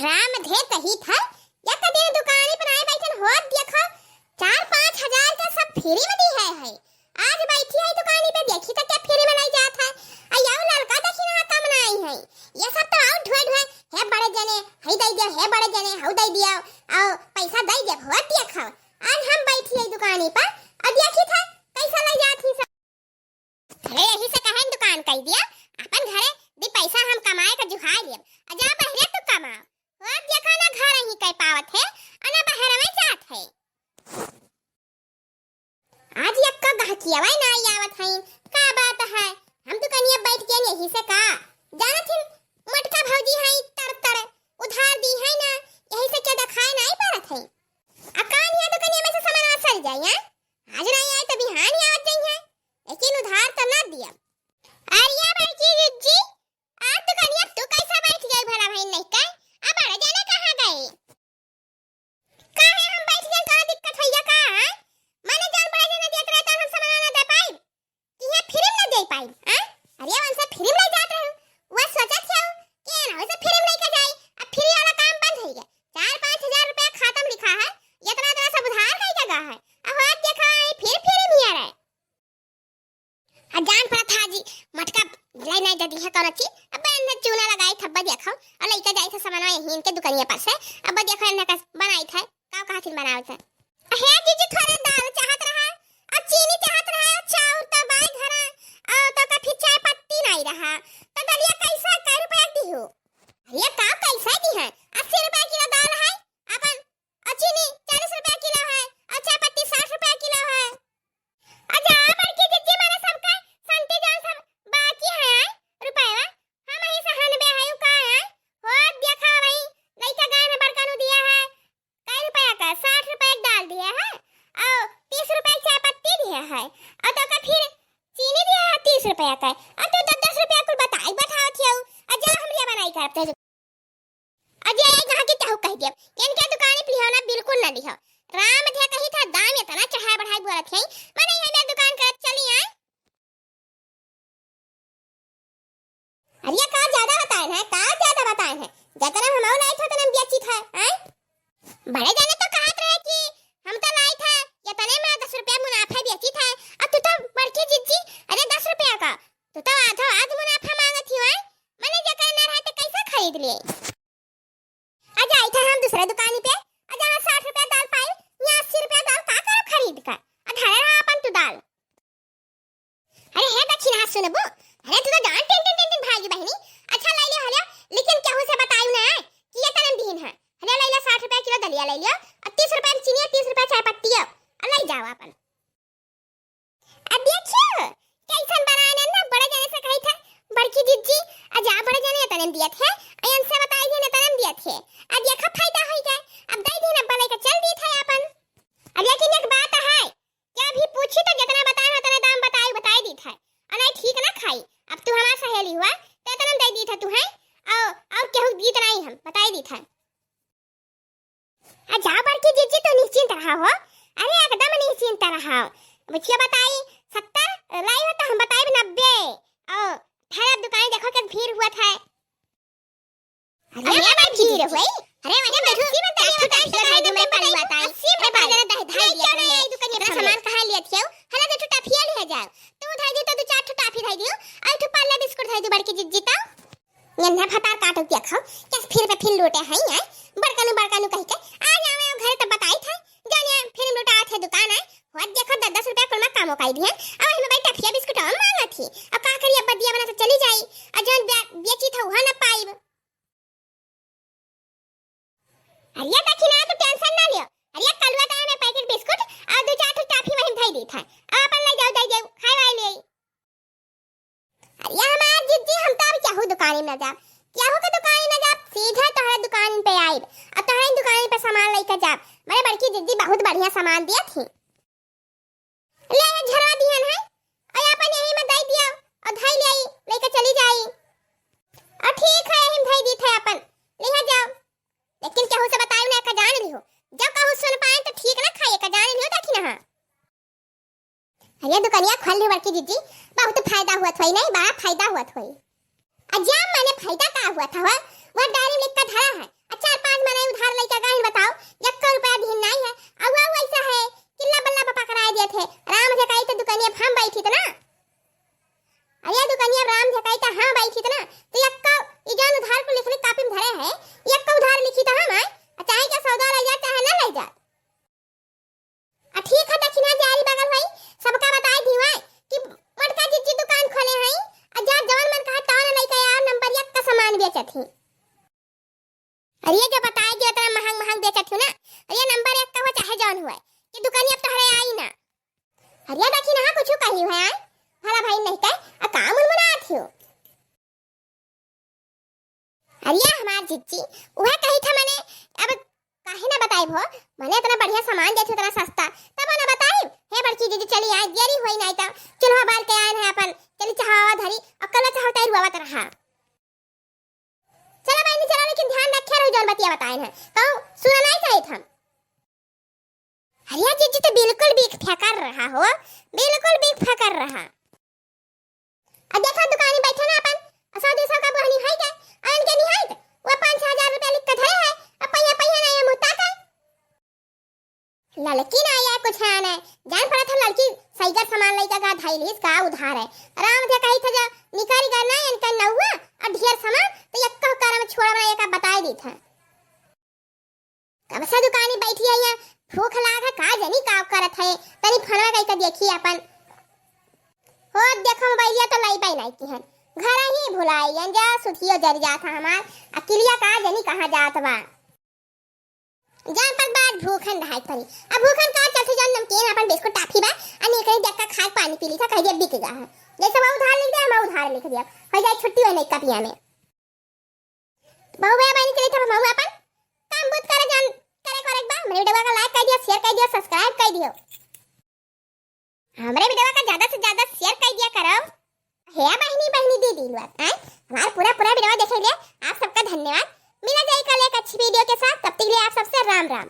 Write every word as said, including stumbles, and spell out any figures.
राम धे कही था, एक दिन दुकानी पर आए बैठन होत देखो, चार पाँच हजार का सब फ्री में दी है, है। आज बैठी है दुकानी पे, देखी तो क्या फ्री में लाई जात है। आ याऊ ललका देखी ना कम ना आई है, ये सब तो आउ ढोए ढोए, हे बड़े जने, हई दे दिया, हे बड़े जने, हऊ दे दिया, आओ पैसा दे दे, होत देखो। आज हम बैठी है दुकानी पर, और देखी था कैसा लाई जात ही सब। अरे यही से कहेन दुकान कई दिया, अपन घरे दी पैसा हम कमाए का जुहार लेब। आ जा बहरे तू कमाओ। हो देखा ना घर ही कई पावत है, आ ना बहरवे जात है। आज यक्का गहकियावा ना आवत है, का बात है? हम दुकानिया बैठ गए यही से का? जानत हिन मोटका भौजी है तर तर उधार दी है ना, यही से क्या दिखाए नहीं पड़त है। आ कान हिया दुकानिया में से सामान सर जाए, हैं? आज नहीं आए तो बिहान ही आवत जाई है, लेकिन उधार तो ना दिया। अरे बड़की जिज्जी, आज दुकानिया तू कैसा बैठ गई भला भाई नहीं कह? अब बड़े जने कहाँ गए? काहे हम बैठ गए, का दिक्कत होइया का, हैं? माने जान बड़े जने देत रहे तो हम सामान ना दे पाई? कि यहाँ फ्री में ना दे पाई, हैं? अरे उनसे फ्री में ले जात रहे, वह सोचत हो कि ना उसे फ्री में लेके जाई, अब फ्री वाला काम बंद हो गया। चार पाँच हजार रुपया खाता में लिखा है, इतना इतना सब उधार है जगह है, अब होत देखा है फिर फ्री में आ रहे। आ जान पड़ा था जी, मटका ले नहीं दे दी है कौन अच्छी, अब बहन ने चूना लगाई थब्बा देखो, और लेके जाई थे सामान यहीं इनके दुकानिया पर से, अब देखो इन्हें का बनाई थे, का कहा थी बनावे थे। हे जीजी, थोड़े दाल चाहत रहा, और चीनी चाहत रहा, और चाउर तो बाय घरा, और तो का फिर चाय पत्ती नहीं रहा, तो दलिया कैसा, कै रुपया दी हो? अरे का कैसा दी है? अस्सी रुपया किलो दाल है, अपन, और चीनी चालीस रुपया किलो है, और चाय पत्ती साठ रुपया किलो है। अच्छा, बड़की जिज्जी, माने सबका संती जौन सब बाकी है, रुपया, हम ही सहन बे है, का है? हो देखा वही, लइका गाय में बड़का नु दिया है, कै रुपया का? साठ रुपया के दाल दिया है, और तीस रुपया के चाय पत्ती दिया है, और तो का फिर चीनी दिया है तीस रुपया का, और तू दस दस रुपया कुल बताई बैठावत हो, और जा हम ये बनाई करते हैं। अजय, यहाँ के केहू कह दिया, इनके दुकान पे लिहो ना, बिल्कुल ना लिहो। राम धे कही था, दाम इतना चढ़ाई बढ़ाई बोलत है, माने यहाँ मेरे दुकान कर चली आए। अरे का ज्यादा बताए हैं, का ज्यादा बताए हैं, जतना हम और लाई था, उतना हम बेची था, हैं? बड़े जाने तो कहत रहे कि हम तो लाई था, इतने में दस रुपया मुनाफा बेची था, और तू तो बड़की जिज्जी, अरे दस रुपया का, तू तो आधा आध मुनाफा मांगत ही, हैं? माने जकर ना रहे तो कैसे खरीद ले? आ जाई था हम दूसरे दुकानी पे, आ जहाँ साठ रुपया दाल पाई, यहाँ अस्सी रुपया दाल का करब खरीद कर? आ धरे रहा अपन तू दाल। अरे हे दक्षिणा, सुनबू? अरे तू तो जान टिन टिन टिन टिन भागी बहिनी। अच्छा ले लियो हलियो, लेकिन केहू से बतायू ना कि ये तनन दीन है। हलियो ले लियो, साठ रुपया किलो दलिया ले लियो, और तीस रुपया में चीनी, तीस रुपया चाय पत्ती हो, और ले जाओ अपन। अब देखियो, कैसन बनाए ना, ना बड़े जने से कही था, बड़की जिज्जी, आ जा बड़े जने तनन दिया थे, अयन से बताई थे ना तनन दिया थे। अब देखा फायदा होई गए, अब दे दिन अब लेके चल दी था अपन। अब लेकिन एक बात है, क्या भी पूछी तो जितना बताए उतना दाम बताई, बताई दी था। और नहीं ठीक ना खाई, अब तू हमार सहेली हुआ, तो इतना दे दी था तू है, और, और केहू दीत नहीं हम, बताई दी था। आ जाओ बड़की जिज्जी, तू निश्चिंत रहा हो। अरे एकदम निश्चिंत रहा। बुझियो बताई सत्तर लाई हो तो हम बताइब नब्बे। ओ, फिर अब दुकान देखो के भीड़ हुआ था। अरे अरे भाई भीड़ हुई। अरे अरे बच्ची में तनी बताई तो भाई मैं पहले बताई। अस्सी में अरे भाई पहले दे दे दिया क्यों नहीं आई दुकान पर सामान कहाँ लिया थे? हला दे टूटा फिया लिया जाओ। तू उठाई दे तो दो चार टूटा फिर आई दियो। आई तो पार्ले बिस्कुट खाई दो बड़की जिज्जी तो। ये ना भतार काटो क्या खाओ, क्या फिर पे फिर लोटे हैं, हैं? बड़कानू, बड़कानू कह के, आ जावे घरे तब बताई था, जाने फिर लोटा आथे दुकान है, हो देखो दस दस रुपया कुल में कामो काई दिए, अब हमें भाई टफिया बिस्कुट हम मांगा थी, अब का करी, अब बदिया बना तो चली जाई, और जौन बे-, बेची था वहाँ ना पाई। अरे दक्षिणा तो टेंशन ना लियो, अरे कलुआ तो हमें पैकेट बिस्कुट और दो चार ठो टॉफी वहीं धई दी था, अब अपन ले जाओ, दे जाओ, खाए वाले ले। अरे हमार जिज्जी, हम तो अब केहू दुकानी में ना जाब, केहू के दुकानी ना जाब, सीधा तोहरे दुकान पे आइब और तोहरे दुकान पे सामान लेके जाब। मेरे बड़की जिज्जी बहुत बढ़िया सामान दिया थी। ले ये झरवा दिहन है और अपन यही में दे दिया और धई ले आई, लेके चली जाई। और ठीक है, यही में धई दी थे अपन, ले जाओ। लेकिन केहू से बताई ना, का जान लिहो, जब कहू सुन पाए तो ठीक ना खाइए, का जान लिहो, देखी ना। अरे दुकानिया खोल ली बड़की जिज्जी, बहुत फायदा हुआ थोई नहीं, बड़ा फायदा हुआ थोई। अज्जा माने फायदा का हुआ था हो? वह डायरी में लिख कर धरा है, अच्छा अरे ये जो बताए कि इतना महंग महंग बेचत हो ना, अरे ये नंबर एक का हो चाहे जौन हुए, कि दुकानी अब तोहरे आई ना। अरे ये देखी ना, कुछ कही हुए आए, भला भाई नहीं कहे, आ काम उनमुना आती हो। अरे ये हमार जिज्जी, वह कही था मने, अब काहे ना बताई भो, मने इतना बढ़िया सामान देत हो, इतना सस्ता, तब ना बताई। हे बड़की जिज्जी, चली आई, देरी होई नहीं तो चूल्हा बार के आए हैं अपन, चली चढ़ावा धरी, और कल चढ़ावता रुआवत रहा। चला बहिनी, चला, लेकिन ध्यान रखे रहो, जौन बतिया बताए हैं, कहूँ सुना नहीं चाहिए हम। अरे जिज्जी तो बिल्कुल बिक फेंकर रहा हो, बिल्कुल बिक फेंकर रहा। अब देखा दुकानी बैठे ना अपन, सौ दो सौ का बहनी है क्या, अन के नहीं है तो वो पाँच छह हजार रुपया लिख के धरे है, अब पहिया पहिया ना ये मुँह ताका। ललकी ना या कुछ है ना, जान पड़ा था ललकी सही का सामान लइका का धइलिस का उधार है। राम थे कही था जो निकारी का ना इनका नौवा और ढेर सामान तो यक्का कार में छोड़ा बना एक बताए दी था। कब से दुकानी बैठी है यहाँ, भूख लाग है का जनी का करत है, तनी फोनवा कई के देखी अपन। हो देखो मोबाइलिया तो लाई पाई नहीं की है, घर ही भुलाई है, जा सुधियो जर जात है हमार, अकिलिया का जनी कहाँ जात बा। जान पर बाद भूखन रहाई परी। अब भूखन का चलते जौन नमकीन अपन बिस्कुट टाफी बा, आ निकली जक्का खाए पानी पी ली था, कह दिया बिक गया है। जैसे वो उधार लिख दे, हम उधार लिख दिया। हो जाए छुट्टी वही नहीं कपिया में। बहू भैया बहनी चली था हम अपन काम बुत करे जान करे करे बा। मेरे वीडियो का like कर दियो, share कर दियो, subscribe कर दियो। हमरे वीडियो का ज्यादा से ज्यादा share कर दिया करो। हे बहनी बहनी दीदी लोग, आए हमारा पूरा पूरा वीडियो देखे लिए आप सबका धन्यवाद। मिला जाए कल एक अच्छी वीडियो के साथ, तब तक के लिए आप सबसे राम राम।